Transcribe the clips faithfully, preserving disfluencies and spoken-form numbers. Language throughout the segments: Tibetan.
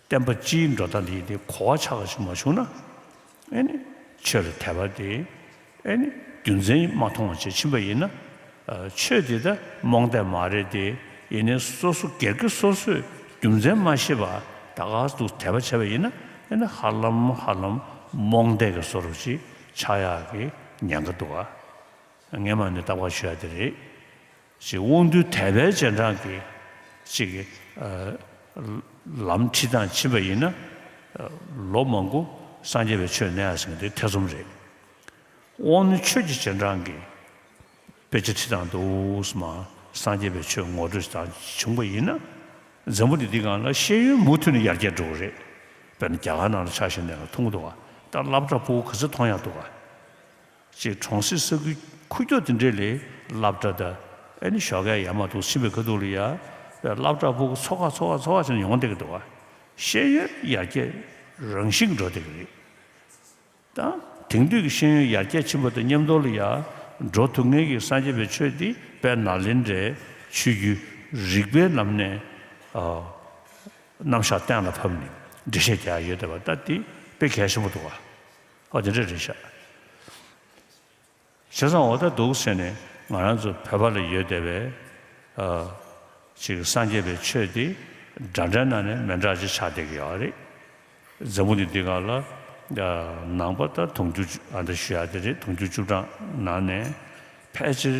བསྟན་པ་སྤྱིའི་འགྲོ་སྟངས་འདི་ཡིན་ཏེ་གོ་བ་ཆགས་པ་ཞིག་མ་བྱུང་ན། ཨེ་ནི་ཆོས་ལ་དད་པ་དེ་ཨེ་ནི་རྒྱུ་མཚན་མ་མཐོང་བ་བྱས་ཕྱིན་པ་ཡིན་ན། ཨ་ཆོས་འདི་ད་རྨོངས་དད་མ་རེད་དེ། ཡིན་ནའི་སོ་སོ་སྒེར་གྱི་སོ་སོས་རྒྱུ་མཚན་མ་ཤེས་པ་ད་ག་སེ་འདུག་དད་པ་བྱས་པ་ཡིན་ན། ཨེ་ནི་ཧ་ལམ་ཧ་ལམ་རྨོངས་དད་ཀྱི་བཟོ་འདྲ་ཅིག་ཆགས་ཡག་གི་ཉེན་ཁ་འདུག་ག་ངས་མ་ནི་རྟག་པར་ཞུ་ཡག་དེ་རེད། ཅིག་དབང་རྟུལ་དད་པའི་རྗེས་འབྲང་གི་ཅིག་ཨ་ལམ་ཁྲིད་སྟངས་ཕྱིན་པ་ཡིན་ན། ཨ་ལོ་མང་པོ་སངས་རྒྱས་པའི་ཆོས་གནས་ཡག་ཟེར་མཁན་དེ་ཐེ་ཚོམ་རེད། དབང་རྣོན་ཆོས་ཀྱི་རྗེས་འབྲང་གི་དཔེ་ཆ་ཁྲིད་སྟངས་འདུག་སེ་མར་སངས་རྒྱས་པའི་ཆོས་ངོ་སྤྲོད་ཞུ་སྟངས་བྱུང་པ་ཡིན་ན། འཛམ་བུ་གླིང་འདིའི་སྒང་ལ་ཤེས་ཡོན་མུ་མཐུད་ནས་ཡར་རྒྱས་འགྲོ་གི་རེད། དཔེར་ན་རྒྱ་གར་ནང་ལ་ཆ་བཞག་ནས་ལ་མཐོང་གི་འདུག་ག་ད་སློབ་གྲྭ་ཕྲུ་གུ་ག་ཚོད་མཐོང་ཡག་འདུག་ག་ཅེས་གྲོང་གསེབ་ས་ཁུལ་ཁུག་ཀྱོག་དེ་འདྲས་ལ་སློབ་གྲྭ་དང་ཨེ་ནི་ཞོགས་ཀས་ཡར་མར་འདུག་ཕྱིན་པའི་ཁ་ཐུག་ལ་ཡ། སློབ་གྲྭ་ཕྲུ་གུ་ཚོགས་ཁག་ཚོགས་ཁག་ཚོགས་ཁག་བྱས་ནས་ཡོང་བསྡད་ཀྱི་འདུག་ག་ཤེས་ཡོན་ཡར་རྒྱས་རང་བཞིན་འགྲོ་བསྡད་ཀྱི་རེད། ད་དེང་དུས་ཀྱི་ཤེས་ཡོན་ཡར་རྒྱས་ཕྱིན་པ་དང་མཉམ་དུ་ལ་ཡ། འགྲོ་ཐུབ་མཁན་གྱི་སངས་རྒྱས་པའི་ཆོས་འདི་དཔལ་ནཱ་ལེནྡྲའི་ཆོས་བརྒྱུད་རིག་པའི་ལམ་ནས་ཨ་རྣམ་གཞག་གཏན་ལ་ཕབ་ནས་འགྲེལ་བཤད་རྒྱག་ཡག་ཡོད་བསྡད་པ་ད་འདི་དཔེ་གལ་ཆེན་པོ་འདུག་ག་ཨོ་དེ་འདྲ་རེད་ཤག་བྱས་ཙང་འོ་ད་འདུག་ཟེར་ནས་ང་རང་ཚོ་བོད་པ་ལ་ཡོད་བསྡད་པའི་ཨ་ཅིག་སངས་རྒྱས་པའི་ཆོས་འདི་འདྲ་འདྲའི་ནང་ནས་མི་འདྲ་ཅིག་ཆགས་བསྡད་ཀྱི་ཡོད་རེད། འཛམ་བུ་གླིང་འདི་སྒང་ལ་ཨ་ནང་པ་ད་དུང་ཕྱུར་བཅུ་ཨ་འདྲ་ཞུ་ཡག་དེ་རེད། དུང་ཕྱུར་བཅུ་གྲངས་ནང་ནས་ཕལ་ཆེར་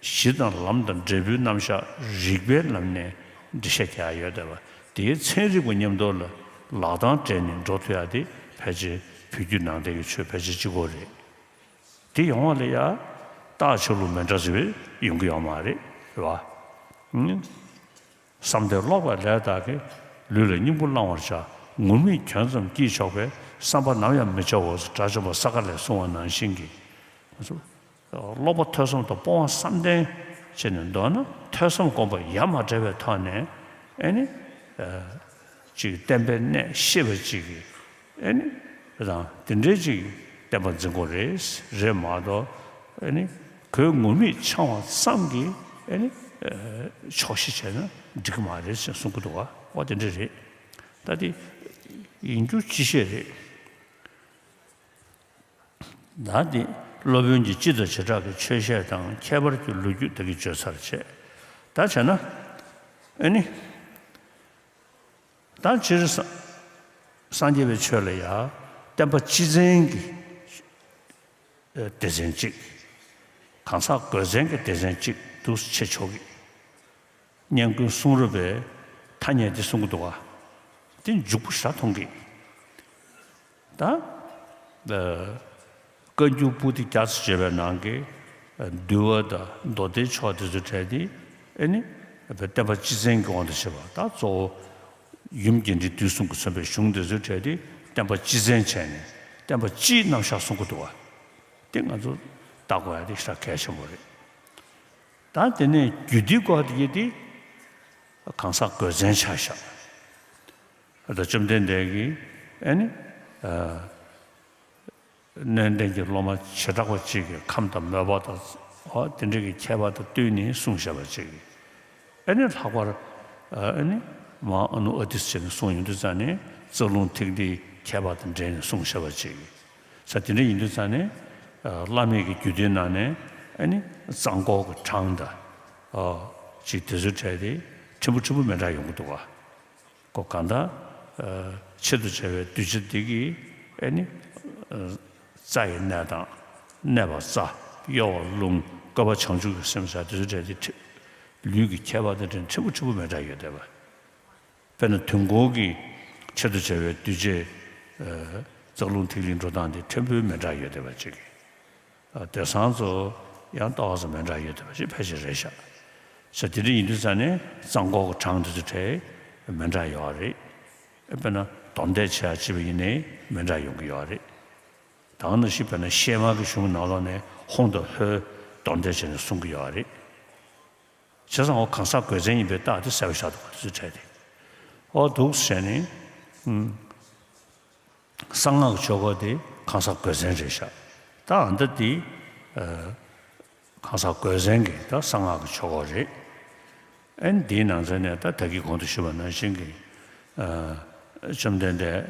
གཞི་དང་ལམ་དང་འབྲས་བུའི་རྣམ་གཞག་རིག་པའི་ལམ་ནས་འགྲེལ་བཤད་རྒྱག་ཡག་ཡོད་བསྡད་པ་དེའི་ཚན་རིག་པ་མཉམ་དུ་ལ་ལག་གདང་སྦྲེལ་ནས་འགྲོ་ཐུབ་ཡག་དེ་ཕལ་ཆེར་བོད་བརྒྱུད་ནང་བསྟན་གྱི་ཆོས་ཕལ་ཆེར་གཅིག་པོ་རེད། དེ་ཡོང་བ་ལ་ཡ། རྟགས་ཆ་ལུགས་མི་འདྲ་ཟེར་བའི་ཡོང་གི་ཡོད་མ་རེད། རེད་བ། ཨང་། བསམ་གཏན་ལོག་པར་ལས་དག་གིས། ལུས་ལ་སྙིང་པོ་བླང་བར་བྱ། ངུར་སྨྲིག་གྱོན་ཙམ་སྐྱིད་ཆོག་པས། བསམ་པ་ནམ་ཡང་མི་བྱའོ་ཟེར་དགྲ་བཅོམ་པ་ས་ག་ལས་གསུངས་པ་ནང་བཞིན་གྱི། ལོག་པར་ཐོས་བསམ་དང་སྤོང་བ་བསམ་གཏན་བྱས་ནས་མདོར་ན་ཐོས་བསམ་སྒོམ་པ་ཡ་མ་བྲལ་བའི་ཐོག་ནས་ཨེ་ནི། ཅིག་བསྟན་པའི་གནས་ཤེས་པ་ཅིག་གིས། ཨེ་ནི། རང་དེ་འདྲའི་ཅིག་བསྟན་པ་འཛིན་དགོས་རེད། རེད་མ་གཏོགས། ཨེ་ནི། གོས་ངུར་སྨྲིག་འཆང་བ་ཙམ་གྱིས་ཨེ་ནི། ཆོག་ཤེས་བྱས་ན་འགྲིག་གི་མ་རེད་ཅེས་གསུང་གི་འདུག་ག་འོ་དེ་འདྲ་རེད། ད་དེ་ཡིན་རྒྱུ་ཅི་བཤད་རེད། ད་དེ་སློབ་དཔོན་གྱི་སྤྱི་དང་བྱེ་བྲག་གི་ཆོས་བཤད་དང་ཁྱད་པར་གྱི་ལོ་རྒྱུས་དེ་གི་བརྗོད་ཚར་བྱས། ད་བྱས་ན་ཨེ་ནི། ད་སྤྱིར་སངས་སངས་རྒྱས་པའི་ཆོས་ལ་ཡང་བསྟན་པ་སྤྱི་མཚན་གྱི་སྡེ་ཚན་གཅིག་གང་ཟག་དགོས་མཚན་གྱི་སྡེ་ཚན་གཅིག་ཏུ་ཕྱེ་ཆོག་གི། སྙན་ཀུན་གསུང་རབ་པའི་ཐ་སྙད་འདི་གསུང་གི་འདུག་ག་འདི་འཇུག་པོ་ཞེ་དྲག་མཐོང་གི། ད། བཀའ་འགྱུར་པོ་ཏི་བརྒྱ་ཙམ་བརྗོད་པའི་ནང་གི། འདུལ་བ་དང་མདོ་སྡེ་ཕྱོགས་དེ་ཚོའི་གྲས་དེ་ཨེ་ནི། བསྟན་པ་སྤྱི་མཚན་གྱི་དབང་དུ་བྱས་པ་ད་གཙོ་བོ། ཡུམ་རྒྱས་འབྲིང་བསྡུས་གསུམ་གྱིས་མཚོན་པའི་གཞུང་དེ་ཚོའི་གྲས་དེ་བསྟན་པ་སྤྱི་མཚན་བྱས་ནས་བསྟན་པ་སྤྱིའི་རྣམ་གཞག་གསུང་གི་འདུག་བ། དེ་ང་ཚོ་བལྟ་དགོས་ཡ་དེ་ཞེ་དྲག་གལ་ཆེན་པོ་རེད། ད་དེ་ནས་རྒྱུད་སྡེའི་སྐོར་དེ་གི་དེ་གང་ཟག་དགོས་མཚན་ཆགས་ཤག་ད་བཅོམ་ལྡན་འདས་ཀྱིས་ཨེ་ནི། ཨ། སྣོད་ལྡན་གྱི་སློབ་མ་བྱེ་བྲག་པ་གཅིག་གིས་ཁམས་དང་མོས་པ་དང་། འོ་དེ་འདྲ་གི་ཁྱད་པར་དང་བསྟུན་ནས་གསུངས་བཞག་པ་གཅིག་གིས། ཨེ་ནི་ལྷག་པར་ཨེ་ནི་མ་ཨ་ནུ་ཨ་ཏི་ཟེར་ནས་གསུངས་ཡོང་དུས་ཙང་ནས་རྩ་རླུང་ཐིག་ལེའི་ཁྱད་པར་དང་འབྲེལ་ནས་གསུངས་བཞག་པ་གཅིག་གིས། ས་དེ་འདྲ་ཡིན་དུས་ཙང་ནས་བླ་མེད་ཀྱི་རྒྱུད་སྡེའི་ནང་ནས་ཨེ་ནི་གཙང་སྐོར་གྱི་གྲངས་དང་ཅིག་དེ་ཚོའི་གྲས་དེ་ཕྲན་བུ་ཕྲན་བུ་མི་འདྲ་ཡོང་གི་འདུག་ག་ཁོ་གང་ལྟར། ཨ། ཆེད་དུ་བྱ་བའི་གདུལ་བྱ་འདི་གིས་ཨེ་ནི། ཨ། རྩ་ཡི་གནད་དང་། གནས་པ་རྩ། གཡོ་བ་རླུང་། བསྐལ་པ་བྱང་ཆུབ་ཀྱི་སེམས་ཟེར་དེ་ཚོའི་གྲས་དེ་ཕྲན། ལུས་ཀྱི་ཁྱད་པར་དང་འབྲེལ་ཕྲན་བུ་ཕྲན་བུ་མི་འདྲ་ཡོད་བསྡད་པ། དཔེར་ན་དུས་འཁོར་གྱི་ཆེད་དུ་བྱ་བའི་གདུལ་བྱའི། ཨ། རྩ་རླུང་ཐིག་ལེའི་འགྲོ་སྟངས་དེ་ཕྲན་བུ་མི་འདྲ་ཡོད་བསྡད་པ་ཅིག་ཨ། དེང་སང་ཚོ་ཡང་ལྟ་བ་ཚོ་མི་འདྲ་ཡོད་བསྡད་པ་ཞིག་ཕལ་ཆེར་རེད་ཤག་ས་དེ་འདྲ་ཡིན་དུས་ཙང་ནས་གཙང་སྐོར་གྱི་གྲངས་དེ་ཚོ་གྲས་མི་འདྲ་ཡོད་རེད། དཔེར་ན་དོན་འདས་ཆེ་བ་བྱས་པ་ཡིན་ནའི་མི་འདྲ་ཡོང་གི་ཡོད་རེད། ད་ག་ནང་བཞིན་དཔེར་ན་བཤད་མ་གི་གཞུང་ནང་ལོགས་ནས་ཧོང་དང་ཧོའི་དོན་འདས་བྱས་ནས་གསུང་གི་ཡོད་རེད། བྱས་ཙང་འོ་གང་ཟག་དགོས་མཚན་ཡིན་པའི་རྟགས་དེ་གསལ་པོ་ཆགས་འདུག་དེ་ཚོའི་གྲས་དེ། འོ་འདུག་བྱས་ནས། ཨུམ། གསང་སྔགས་ཀྱི་ཆོས་སྐོར་དེ་གང་ཟག་དགོས་མཚན་རེད་ཤག་ད་ཨ་མདའ་དེ། ཨ། གང་ཟག་དགོས་མཚན་གྱི་ད་གསང་སྔགས་ཀྱི་ཆོས་སྐོར་རེད། ཨ་ནི་དེའི་ནང་ཚན་ནས་ད་ད་གིན་གོང་དུ་ཞུས་པ་ནང་བཞིན་གྱི། ཨ། བཅོམ་ལྡན་འདས།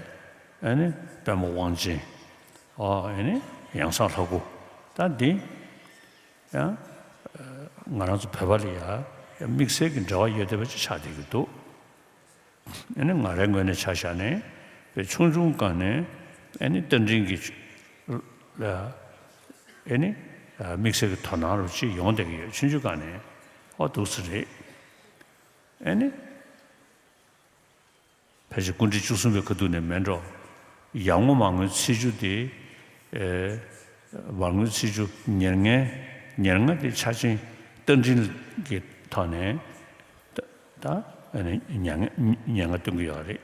ཨ་ནི་པདྨ་དབང་ཆེན། ཨོ་ཨ་ནི་ཡང་གསང་ལྷ་སྐུ། ད་འདི་ཡང་ང་རང་ཚོ་བོད་པ་ལ་ཡང་དམིགས་བསལ་གྱི་འབྲེལ་བ་ཡོད་བསྡད་པ་ཅིག་ཆགས་བསྡད་ཀྱི་འདུག་ཨ་ནི་ང་རའི་ངོས་ནས་ཆ་བཞག་ནས་དཔེ་ཆུང་ཆུང་སྒང་ནས་ཨ་ནི་རྟ་མགྲིན་གྱི་ལ་ཨ་ནི་དམིགས་བསལ་གྱི་དོ་སྣང་རུ་ཅིག་ཡོང་བསྡད་ཀྱི་ཡོད། ཆུང་ཆུང་སྒང་ནས། ཨོ་འདུག་སེ་རེད། ཨ་ནི། ཕལ་ཆེར་སྐུ་ཕྲེང་བཅུ་གསུམ་པའི་ཁ་ཐུག་ནས་མེད་འགྲོ། ཡར་ངོ་མར་ངོའི་ཚེས་བཅུ་དེ། ཨེ། མར་ངོའི་ཚེས་བཅུ་ཉེར་ལྔ། ཉེར་ལྔ་དེ་ཆ་ཆེན་རྟ་མགྲིན་གྱི་ཐོག་ནས་ད་ད་ཨ་ནི་ཉེར་ལྔ་ཉེར་ལྔ་སྟོན་གྱི་ཡོད་རེད།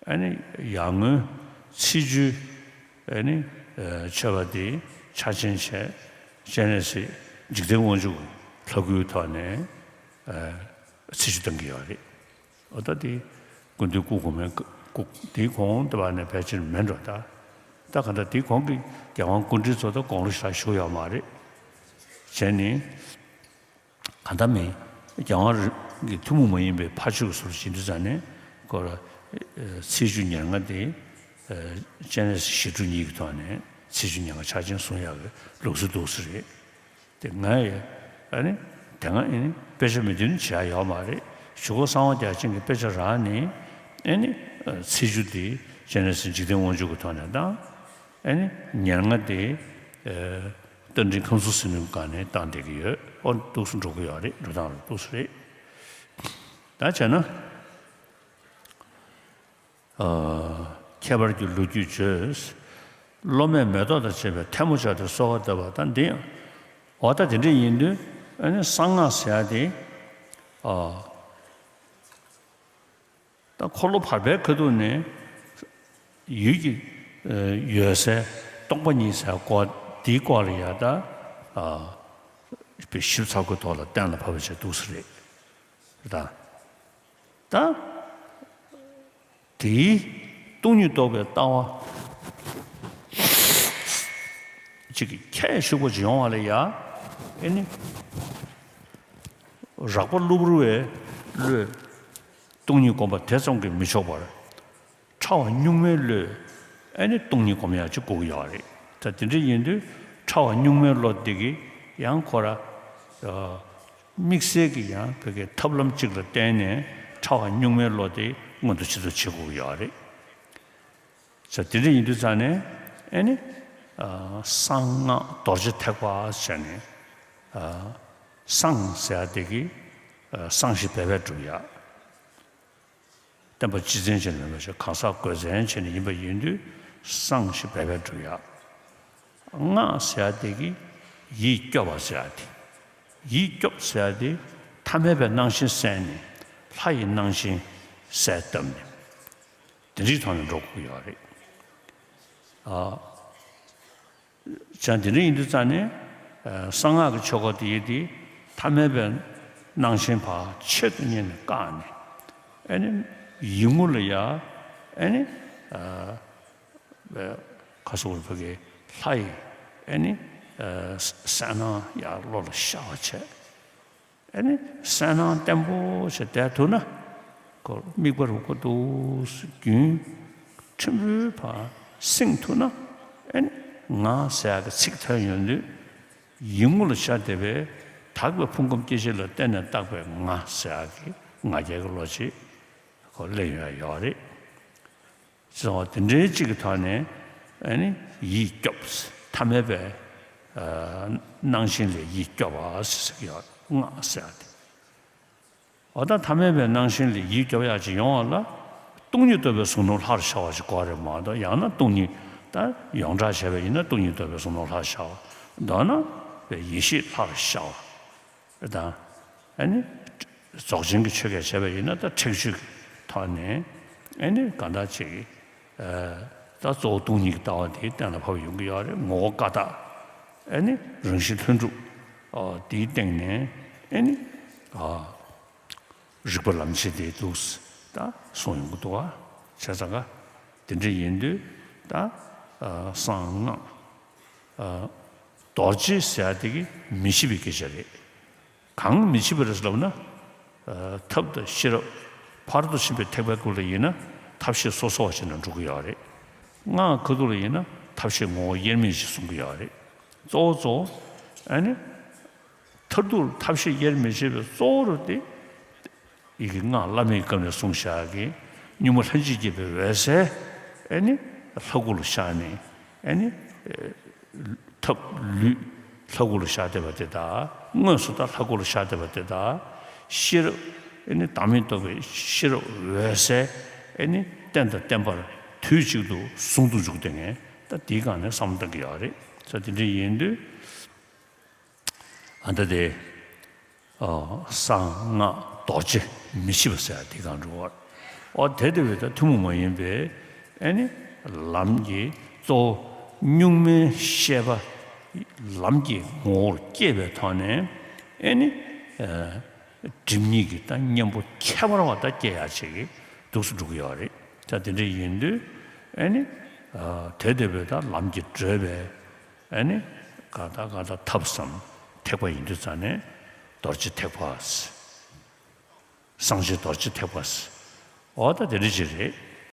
ཨ་ནི་ཡར་ངོའི་ཚེས་བཅུ་ཨ་ནི་ཨེ་མཆོད་པ་དེ་ཆ་ཆེན་བྱས། སྤྱན་རས་གཟིགས་འཇིག་རྟེན་དབང་ཕྱུག་ལྷ་སྐུའི་ཐོག་ནས་ཨེ་ཚེས་བཅུ་སྟོན་གྱི་ཡོད་རེད། འོ་ད་དེ་སྐུ་མདུན་སྐུ་གོང་མའི་སྐུ་དེའི་གོང་དུ་བ་ནས་ཕལ་ཆེར་མེད་འགྲོ། ད་ད་ག་འདྲ་དེའི་གོང་གི་རྒྱལ་དབང་སྐུ་ཕྲེང་ཚོ་ད་དགུང་ལོ་ཞེ་དྲག་བཞུགས་ཡོད་མ་རེད། བྱས་ནས་ག་འདྲ་མིན་རྒྱལ་དབང་གི་ཐུན་མོང་མ་ཡིན་པའི་ཕ་ཆོས་ཀྱི་ཟུར་ཞིག་འདུག་ཙང་ནས་ཁོ་ལ་ཚེས་བཅུ་ཉེར་ལྔ་དེ་སྤྱན་རས་གཟིགས་ཞི་ཁྲོ་གཉིས་ཀྱི་ཐོག་ནས་ཚེས་བཅུ་ཉེར་ལྔ་ཆ་ཆེན་བཟུང་ཡག་གི་ལུགས་སྲོལ་འདུག་སེ་རེད། དེ་ང་ཡི་ཨ་ནི་དེ་སྔ་ཨ་ནི་དཔེ་ཆ་མི་བདུན་བྱས་ཡོད་མ་རེད། ཞུ་སྒོ་གསང་བ་རྒྱ་ཆེན་གྱི་དཔེ་ཆ་རག་ནས་ཨ་ནི་ཚེས་བཅུ་དེ་སྤྱན་རས་གཟིགས་འཇིག་རྟེན་དབང་ཕྱུག་གི་ཐོག་ནས་དང་། ཨ་ནི་ཉེར་ལྔ་དེ་རྟ་མགྲིན་ཁམས་གསུམ་ཟིལ་གནོན་སྒང་ནས་བཏང་བསྡད་ཀྱི་ཡོད། ཨོ་འདུག་སེ་འགྲོ་གི་ཡོད་རེད། འགྲོ་སྟངས་རེད། འདུག་སེ་རེད། ད་བྱས་ན། ཨ། ཁྱད་པར་གྱི་ལོ་རྒྱུས་བརྗོད། སློབ་མས་མེ་ཏོག་དང་བཅས་པའི་ཐལ་མོ་སྦྱར་ཏེ་གསོལ་བ་བཏབ་པ་དང་འདི་ཡང་། འོ་ད་དེ་འདྲ་ཡིན་དུས་ཨ་ནི་གསང་སྔགས་ཟེར་ཡ་དེ། ཨ། ད་འཁོར་ལོ་བར་པའི་ཁ་ཐུག་ནས་ཡུལ་གྱི་ཨ་འོད་གསལ་སྟོང་པ་ཉིད་ཟེར་སྐོར་འདིའི་སྐོར་ལ་ཡ་ད། ཨ། དཔེ་ཞིབ་ཚགས་པོའི་ཐོག་ལ་གཏན་ལ་ཕབ་པ་བྱས་འདུག་སེ་རེད། ད། ད། དེའི་སྟོང་ཉིད་རྟོགས་པའི་ལྟ་བ་ཅིག་གི་ཁྱད་ཞུགས་པ་ཅིག་ཡོང་བ་ལ་ཡ། ཨེ་ནི། རགས་པ་གློ་བུར་བའི་བློས་སྟོང་ཉིད་བསྒོམ་པ་དེ་ཙམ་གྱིས་མི་ཆོག་པར། ཕྲ་བ་གཉུག་མའི་བློས་ཨེ་ནི་སྟོང་ཉིད་སྒོམ་ཡག་ཅིག་དགོས་ཀྱི་ཡོད་རེད། ད་དེ་འདྲ་ཡིན་དུས་ཕྲ་བ་གཉུག་མའི་བློ་དེ་གིས་ཡང་ཁོ་ར། ཨ། དམིགས་བསལ་གྱི་ཡང་བོད་ཀྱི་ཐབས་ལམ་གཅིག་ལ་བརྟེན་ནས་ཕྲ་བ་གཉུག་མའི་བློ་དེ་མངོན་དུ་བྱེད་ཐུབ་བྱེད་དགོས་ཀྱི་ཡོད་རེད། ས་དེ་འདྲ་ཡིན་དུས་ཙང་ནས་ཨེ་ནི། ཨ། གསང་སྔགས་རྡོ་རྗེ་ཐེག་པ་ཟེར་ནས། ཨ། གསང་ཟེར་ཡ་དེ་གིས། ཨ། གསང་ཞིང་སྦས་པས་སྒྲུབ་ཡ། བསྟན་པ་སྤྱི་མཚན་ཅན་ལ་མེད་པ་ཞིག་གང་ཟག་དགོས་མཚན་བྱས་ནས་ཡིན་པ་ཡིན་དུས་གསང་ཞིང་སྦས་པས་སྒྲུབ་ཡ། སྔགས་ཟེར་ཡ་དེ་གིས་ཡིད་སྐྱོབ་པ་ཟེར་ཡ་དེ། ཡིད་སྐྱོབ་ཟེར་ཡ་དེ་ཐ་མལ་པའི་སྣང་ཞེན་བསལ་ནས་ལྷ་ཡི་སྣང་ཞེན་གསལ་བཏབ་ནས་དེ་འདྲའི་ཐོག་ནས་འགྲོ་དགོས་ཀྱི་ཡོད་རེད། ཨ། ཅང་དེ་འདྲ་ཡིན་དུས་ཙང་ནས། ཨ། གསང་སྔགས་ཀྱི་ཆོ་ག་དེ་ཡིན་ཏེ་ཐ་མལ་པའི་སྣང་ཞེན་ཕར་ཆེད་དུ་གཉེར་ནས་བཀག་ནས། ཨེ་ནི་ཡིད་ངོ་ལ་ཡ། ཨེ་ནི། ཨ། ཁ་སོགས་བོད་ཀྱི་ལྷ་ཡི་ཨེ་ནི། ཨ། གསལ་སྣང་ཡར་བློ་ལ་ཤར་བ་བྱས། ཨེ་ནི་གསལ་སྣང་བརྟན་པོ་ཞིག་བསྡད་ཐུབ་ན། ཁོ་དམིགས་པ་རུ་ཁོ་འདུག་སེ་རྒྱུན་ཆེན་པོའི་བར་སྲིང་ཐུབ་ན། ཨེ་ནི་ང་ཟེར་ཡག་གི་ཚིག་ཐོན་ཡོང་དུས་ཡིད་ངོ་ལ་ཤར་བསྡད་པའི་དག་པའི་ཕུང་ཁམས་སྐྱེ་མཆེད་ལ་བརྟེན་ནས་བཏགས་པའི་ང་ཟེར་ཡག་གི་ང་རྒྱལ་གྱི་བློ་ཅིག་ཁོ་སླེབས་ཡོང་ཡ་ཡོད་རེད། ཟེར་བ་དེ་འདྲའི་གཅིག་གི་ཐོག་ནས་ཨ་ནི་ཡིད་སྐྱོབ། ཐ་མལ་པའི་ཨ་སྣང་ཞེན་ལས་ཡིད་སྐྱོབ་པ་ཟེར་གྱི་ཡོད། སྔགས་ཟེར་ཡ་དེ། འོ་ད་ཐ་མལ་པའི་སྣང་ཞེན་ལས་ཡིད་སྐྱོབ་ཡག་ཅིག་ཡོང་བ་ལ་སྟོང་ཉིད་རྟོགས་པའི་གཟུངས་སྔགས་ལྷར་ཤར་བ་ཞིག་དགོས་རེད་མ་གཏོགས། ཡང་ན་སྟོང་ཉིད་ད་ཡོངས་གྲགས་བྱས་པ་ཡིན་ན་སྟོང་ཉིད་རྟོགས་པའི་གཟུངས་སྔགས་ལྷར་ཤར་བ། མདོར་ན་ཡེ་ཤེས་ལྷར་ཤར་བ། དང་། ཨ་ནི། རྫོགས་ཆེན་གྱི་ཆོས་སྐད་བྱས་པ་ཡིན་ན་ད་ཁྲེགས་ཆོད་ཀྱི་ཐོག་ནས། ཨ་ནི་གང་ལྟར་ཅིག་ཨ། ད་གཙོ་བོ་སྟོང་ཉིད་ཀྱི་ལྟ་བ་དེ་གཏན་ལ་ཕབ་ཡོང་གི་ཡོད་རེད། ངོ་བོ་ཀ་དག་ཨ་ནི་རང་བཞིན་ལྷུན་གྲུབ། ཨོ། དེའི་སྟེང་ནས་ཨ་ནི། ཨ། རིག་པ་ལམ་བྱེད་དེ་འདུག་ད་གསུངས་ཡོང་གི་འདུག་བ། བྱས་ཙང་ཀ་དེ་འདྲ་ཡིན་དུས་ད། ཨ། གསང་སྔགས། ཨ། རྡོ་རྗེ་ཟེར་ཡ་དེ་གི་མི་ཕྱེད་པའི་སྐད་ཆ་རེད། གང་མི་ཕྱེད་པ་རེད་ལབ་ན། ཨ། ཐབས་དང་ཤེས་རབ་ཕ་རོལ་ཏུ་ཕྱིན་པའི་ཐེག་པའི་སྐོར་ལ་ཡིན་ན་ཐ་ ཐབས་ཤེས་སོ་སོ་བ་བྱས་ནས་འགྲོ་གི་ཡོད་རེད། སྔགས་ཁ་ཐུག་ལ་ཡིན་ན་ཐབས་ཤེས་ངོ་བོ་དབྱེར་མེད་ཅིག་གསུང་གི་ཡོད་རེད། གཙོ་བོ་གཙོ་བོ་ཨ་ནི། མཐར་ཐུག་ཐབས་ཤེས་དབྱེར་མི་ཕྱེད་པའི་གཙོ་བོ་རུ་དེ། ཡི་གེ་སྔགས་བླ་མེད་སྐབས་ནས་གསུངས་བཞག་གི། གཉུག་མ་ལྷན་ཅིག་སྐྱེས་པའི་འོད་གསལ། ཨེ་ནི། ལྷ་སྐུ་ལ་ཤར་ནས། ཨེ་ནི། ཐབས་ལུས་ལྷ་སྐུ་ལ་ཤར་བསྡད་པ་དེ་དག། དངོས་སུ་ད་ལྷ་སྐུ་ལ་ཤར་བསྡད་པ་དེ་དག། ཤེས་རབ། ཨེ་ནི་བདག་མེད་རྟོགས་པའི་ཤེས་རབ་འོད་གསལ། ཨེ་ནི་རྟེན་དང་བརྟེན་པར་དུས་གཅིག་ཏུ་ཟུང་དུ་འཇུག་བསྡད་མཁན། ད་དེའི་སྒང་ནས་བསམ་བློ་གཏང་གི་ཡོད་རེད། ས་དེ་འདྲ་ཡིན་དུས། ཨ་ད་དེ། ཨ་གསང་སྔགས་རྡོ་རྗེ་མི་ཕྱེད་པ་ཟེར་ཡ་དེ་གང་འགྲོ་བར། ཨོ་དེ་དེ་བས་ད་ཐུན་མོང་མ་ཡིན་པའི་ཨེ་ནི་ལམ་གྱི་གཙོ་བོ་གཉུག་མའི་ཤེས་པ་ལམ་གྱི་ངོ་བོར་སྐྱེས་པའི་ཐོག་ནས་ཨེ་ནི། ཨ་སྒྲིབ་གཉིས་ཀྱི་ད་གཉེན་པོ་ཁྱད་པར་བ་ད་སྐྱེ་ཡ་ཆེ་གི་འདུག་སེ་འགྲོ་གི་ཡོད་རེད། ད་དེ་འདྲ་ཡིན་དུས་ཨེ་ནི། ཨ་དེ་དེ་བས་ད་ལམ་གྱི་བགྲོད་པའི། ཨ་ནི། ག་ད་ག་ད་ཐབས་སམ་ཐེག་པ་ཡིན་དུས་ཙང་ནས་རྡོ་རྗེ་ཐེག་པ། སངས་རྒྱས་རྡོ་རྗེ་ཐེག་པ། འོ་ད་དེ་འདྲ་ཅིག་རེད།